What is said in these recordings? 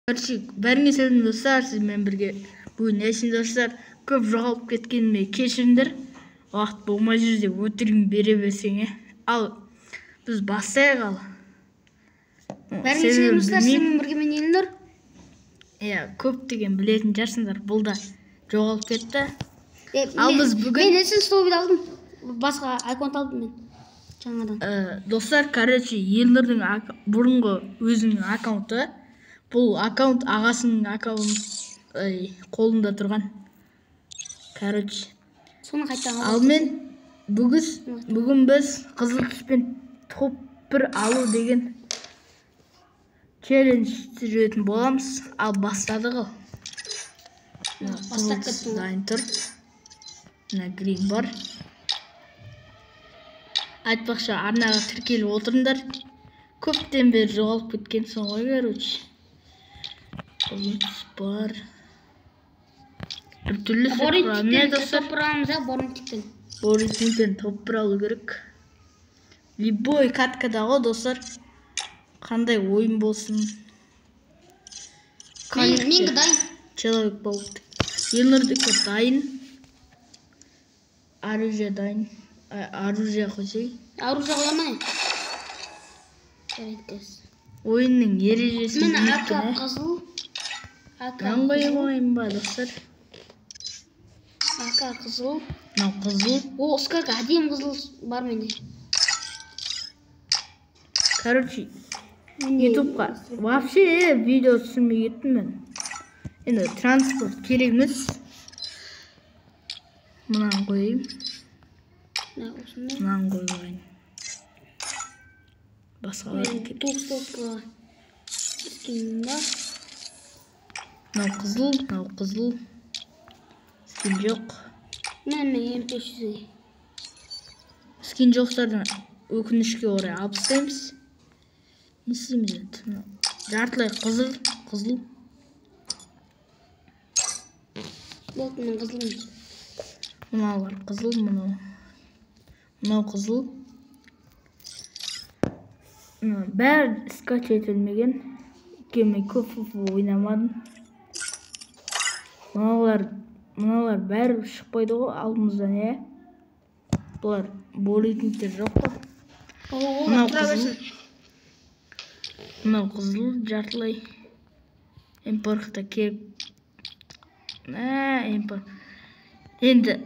Короче, бәріңе сәлем достар, сізбен бірге бүгін Ясин достар. Көп жоғалып кеткеніме кешіріңдер. Уақыт болмай жүр деп өтірігін бере берсең, е. Ал біз бастайық ал. Бәріңе сәлем достар, сізбен бірге мен Елнұр. Иә, көптеген білетін шығарсыңдар, бұл да жоғалып кетті. Ал біз бүгін мен Ясин столбит алдым. Басқа аккаунт алдым мен. Жаңадан. Достар, короче, Елнұрдың бұрынғы өзінің аккаунты. Бұл аккаунт ағасының аккаунт қолында тұрған. Короче, соны қайтадан ал мен бүгін біз қызыл түспен топ бір алу деген челлендж түсіретін боламыз. Ал бастадық ал. Бастап кеттім. Дайын тұр. Мына грин бар. Айтпақшы, арнаға тіркеліп отырыңдар. Көптен бері жоғалып кеткенсің ғой, короче. Қызыл түс бар. Бір түрлі сет құрамына достар. Топ құрамыз, борнтиктен. Борнтиктен топ бір алу керек. Любой каткада ғой, достар. Қандай ойын болсын. Менікі дайын. Человек болып. Елнұрдікі дайын. Оружие дайын. Оружие қойсай. Оружие қоя ма не? Жарайды. Ойынның ережесі міне АК қызыл. Мынаны қоя қояйын ба, достар? АК қызыл. Мынау қызыл. О, скак әдемі қызыл бар менде. Короче, ютубқа вообще видео түсірмей кеттім мен. Енді транспорт керек емес. Мынаны қояйын. Мынаны қойып алайын. Басқалар керек. Тоқ-тоққа скин бар. Мынау қызыл, мынау қызыл. Скин жоқ. Міне М500. Скин жоқтардан өкінішке орай алып тастаймыз. Не істейміз енді? Мынау жартылай қызыл, қызыл. Болды, мен қызылмын. Мыналар қызыл, мынау. Мынау қызыл. Бәрі скач етілмеген. Өйткені мен көп футбол ойнамадым. Мыналар бәрі шықпайды ғой алдымыздан, иә? Бұлар болитіндер жоқ қой. Мынау қызыл. Мынау қызыл жартылай. М-паркта керек. М-парк. Енді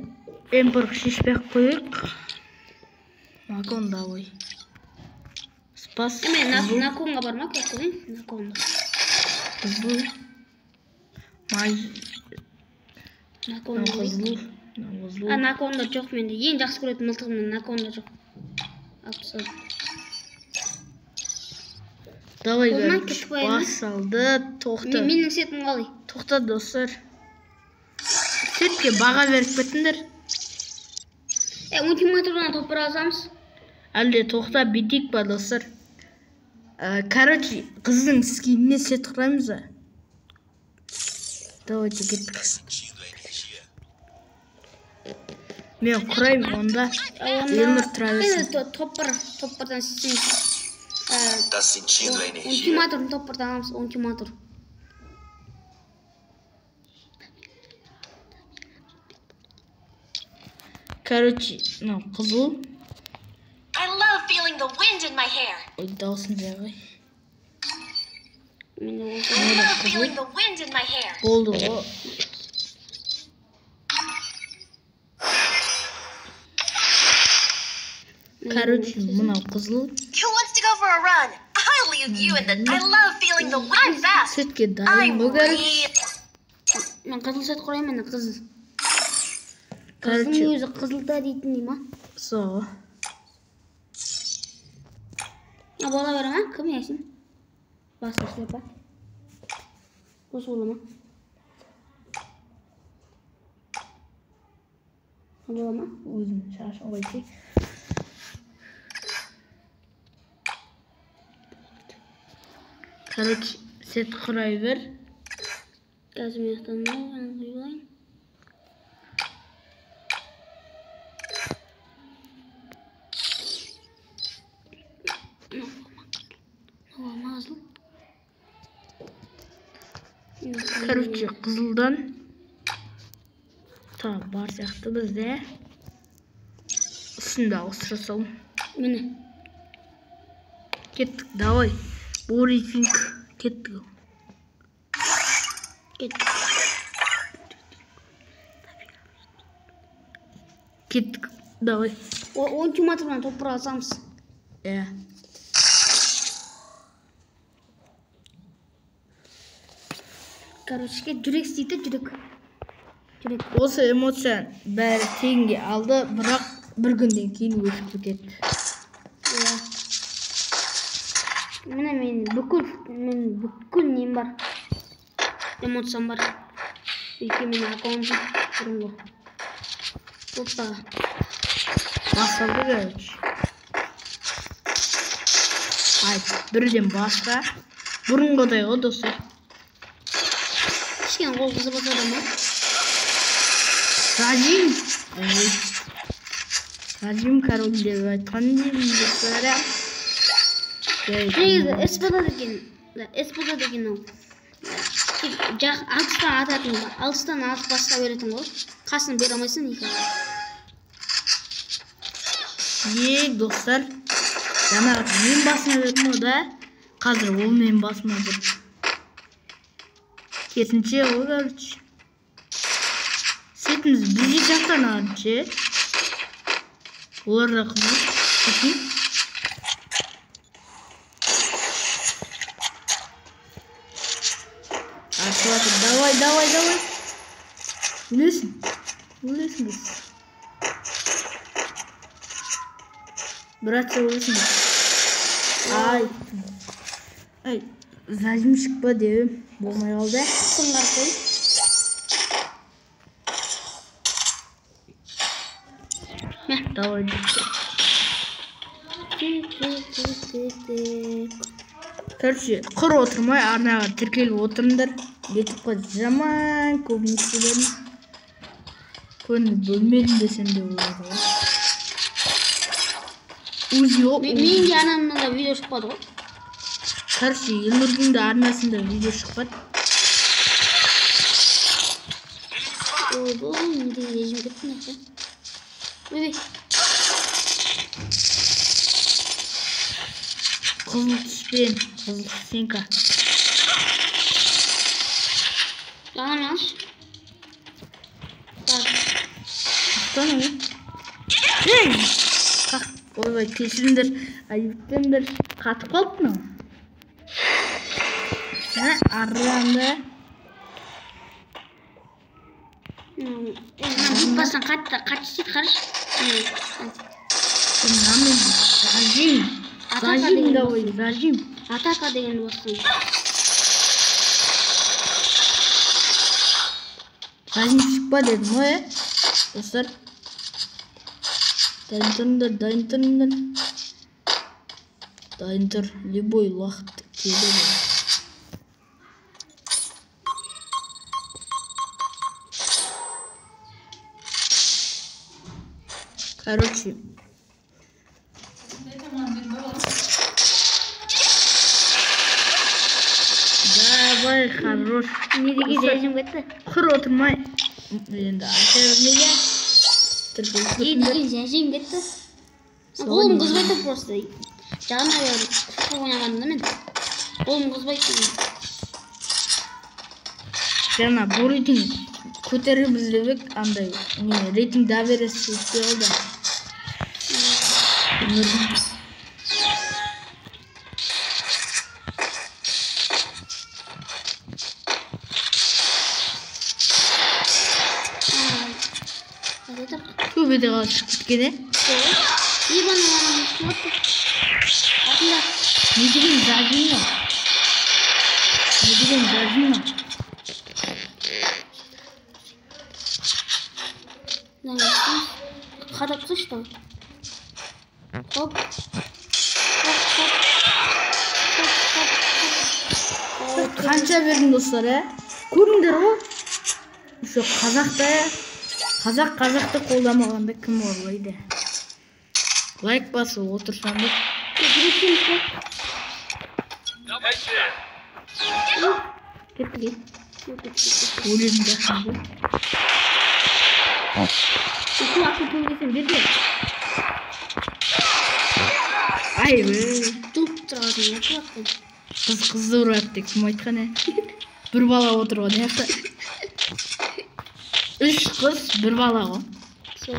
М-парк шешпей ақ қояйық. Макон давай. Спас. Мен наконға бар ма? Көрейін, наконда. Қызыл. Май. Наконда қызыл. Қызыл. Наконда жоқ менде. Ең жақсы көретін мылтығым наконда жоқ. Алып тастадым. Давай, бас алды, тоқта. Менің сетім қалай? Тоқта, достар. Сетке баға беріп кеттіңдер. Ультиматордан топ бір алсамыз. Әлде тоқта бүйтейік па, достар? Короче, қыздың скиніне сет құраймыз ба? Давайте кеттік. Мен құраймын онда. Елнұр тұра берсін. Топ бір, топ бірден істейміз. Ультиматорын топ бірден аламыз, ультиматор. Короче, мынау қызыл. Ой, дауысын жай. Болды ғой. Короче, мынау қызыл. Сетке дайын ғой, короче. Мен қызыл сет құраймын, міне қызыл. Қыздың өзі қызылда дейтін дей ма? Со. Бола бере ма? Кім Ясин? Басты шляпа. Осы бола ма? Бола ма? Өзім шашын қойсай. Короче, сет құрай бер. Қазір мен жақтан қойып алайын. Короче, қызылдан тағы бар сияқты бізде. Үстінде ауыстыра салым. Міне. Кеттік, давай. Бұл рейтинг кеттік. Кеттік. Кеттік, давай. 10 километрдан топ алсамыз. Иә. Короче, жүрек істейді, жүрек. Жүрек. Осы эмоция бәрі тегінге алды, бірақ бір күннен кейін өшіп кетеді. Иә. Міне мен бүкіл нем бар. Эмоциям бар. Өйткені менің аккаунтым бұрынғы. Опа. Басталды, короче. Ай, бірден басқа. Бұрынғыдай ғой, достар. Кішкене қол қызып отырады ма? Зажим. Зажим король деп айтқан деймін, достар. Негізі СПД деген, СПД деген ол. Алыстан ататын, алыстан атып басқа беретін ғой. Қасын бере алмайсың екі. Ей, достар, жаңағы мен басыма бердім ғой да, қазір ол мен басыма берді. Керісінше ғой, короче. Сетіміз бізде жақтан ағыншы. Олар да қызыл. Прикинь. Ашылады. Давай, давай, давай. Өлесің. Өлесің біз. Братцы, өлесің біз. Ай. Ай. Зажимщик па деп болмай қалды. Сынға қой. Мә. Давай. Короче, құр отырмай арнаға тіркеліп отырыңдар. Ютубқа жаман көп не істедім. Көңіл бөлмедім десем де болады ғой. Узи ғой. Менің де арнамда да видео шықпады ғой. Короче, Елнұрдың да арнасында видео шықпады. Ойбой, не деген режим кетті мына. Ойбай. Қызыл түспен, қызыл стенка. Жаным yanlış. Bak. Tamam. Hey! Kalk. Ойбай, кешіріңдер, айыптеңдер. Қатып қалды мынау. Ә, арранды. Мына басын қатты, қатты істейді, қарашы. Мынамен зажим. Зажим давай, зажим. Атака дегенді бассаң. Зажим шықпа дедім ғой, ә? Достар. Дайын тұрыңдар, дайын тұрыңдар. Дайын тұр, любой уақыт келеді. Короче. Давай, хорош. Не деген зажим кетті? Құр отырмай. Енді айта бермеге. Не деген зажим кетті? Қолым қызбай тұр просто. Жаңа футбол ойнағанымда мен қолым қызбай тұр. Жаңа бұл рейтинг көтереміз деп едік, андай не рейтинг довериесі өтпей қалды. Төбеде қалып шығып кеткен, е? Не деген зажим мынау? Не деген зажим мынау? Қадап тасташы давай. Хоп. Хоп, хоп. Хоп, хоп, хоп. Қанша бердім, достар, ә? Көрдіңдер ғой? Еще қазақта, қазақ қазақты қолдамағанда кім ұрлайды? Лайк басып отырсаңдар. Кеттік. Өлетін жақсы ғой. Кулакты төңгесем берді. Айбы. Жұлып тұрғасын я кулакты. Қыз қызды ұрады деп кім айтқан, ә? Бір бала отыр ғой, мына жақта. 3 қыз, бір бала ғой. Сол.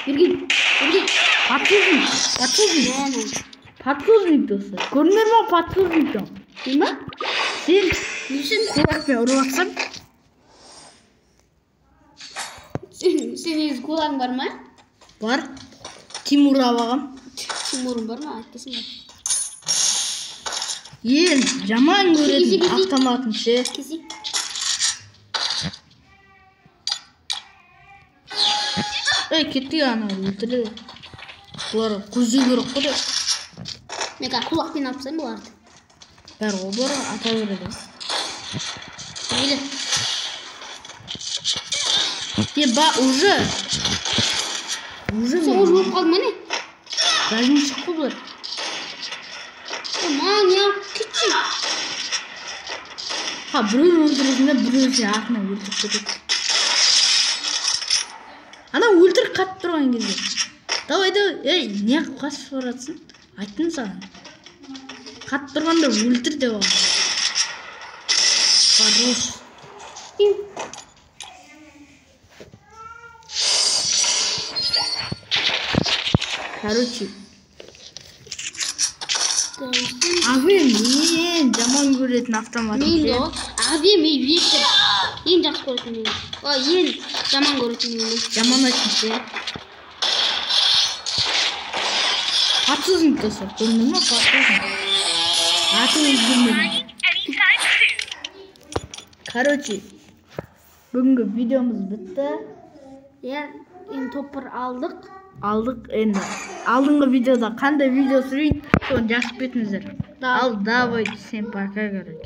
Берген, берген. Подсузник, подсузник. Подсузник достар. Көрдіңдер ма подсузник? Мен ба? Сен Не үшін? Кулакпен ұрып жатсаң. Сен негізі кулагың бар ма? Бар. Тимур ағам. Тимурың бар ма? Айтпайсың ба? Ең жаман көретін Кесе, кесе. автоматын ше. Кесе. Ей, кеттік ана өлтіреді. Бұлар көзі керек қой деп. Мен қазір кулакпен алып тастаймын бұларды. Бәрі ғой, бұлар ата береді. Мейлі. Е, ба, уже. Уже Сен уже өліп қалдың ба не? Зажимщик қой бұлар. Е, маған не алып кетші. Ха, біреуін өлтіресің де, біреуін сен артынан өлтіріп кетеді. Ана өлтір қатып тұрған кезде. Давай, давай. Ей, не қылып қашып баратсың? Айттым саған. Қатып тұрғанда өлтір деп алған. Хорош. Короче, АВМ ең жаман көретін автомат. Мен де ғой. АВМ и Вектор. Ең жақсы көретін мен. Ой, ең жаман көретін мен. Жаман айтын ше. Подсузник достар, көрдің ма подсузник? Аты өзгермеді. Короче, бүгінгі видеомыз бітті. Иә, енді топ бір алдық. Алдық енді. Алдыңғы видеода қандай видео түсірейін, соны жазып кетіңіздер. Ал давай, всем пока, короче.